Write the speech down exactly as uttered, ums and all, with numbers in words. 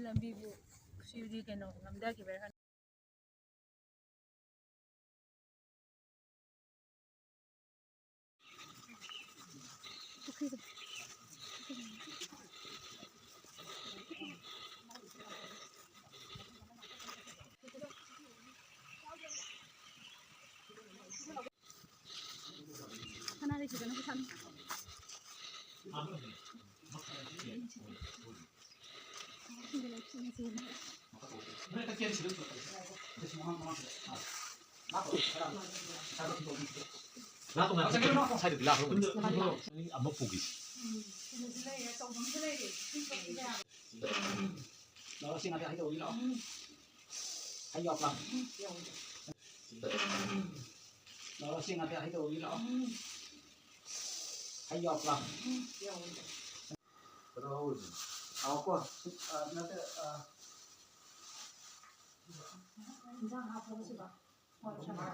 ꯂꯝꯕꯤꯕꯨ ꯁꯤꯗꯤ ꯀꯩꯅꯣ ꯉꯝꯊꯈꯤꯕꯩꯔꯥ ꯈꯪꯗꯦ꯫ ꯁꯅꯥꯗꯤ ꯐꯖꯅ ꯄꯨꯊꯥꯠꯂꯨ꯫ ꯂꯥꯛꯑꯣ, ꯉꯥꯏꯈꯣ, ꯉꯥꯏꯈꯣ, ꯁ꯭ꯋꯥꯏꯗꯗꯤ ꯂꯥꯛꯑꯣ꯫ ꯑꯃ ꯄꯨꯈꯤꯁꯤ꯫ ꯂꯥꯛꯑꯣ, ꯁꯤ ꯉꯥꯛꯇ ꯍꯩꯗꯧꯒꯤ ꯂꯥꯛꯑꯣ꯫ ꯍꯩ ꯌꯥꯎꯕ꯭ꯔꯥ? ꯂꯥꯛꯑꯣ, ꯁꯤ ꯉꯥꯛꯇ ꯍꯩꯗꯧꯒꯤ ꯂꯥꯛꯑꯣ꯫ ꯍꯩ ꯌꯥꯎꯕ꯭ꯔꯥ? ꯀꯩꯅꯣ ꯍꯧꯔꯤꯁꯦ꯫ ꯑꯥꯎ ꯀꯣ, ꯁꯨ-, ꯑ, ꯅꯠꯇꯦ, ꯑ, ꯏꯟꯖꯥꯡ ꯍꯥꯞꯄꯕ ꯁꯤꯗ? ꯍꯣꯏ, ꯊꯝꯃꯦ꯫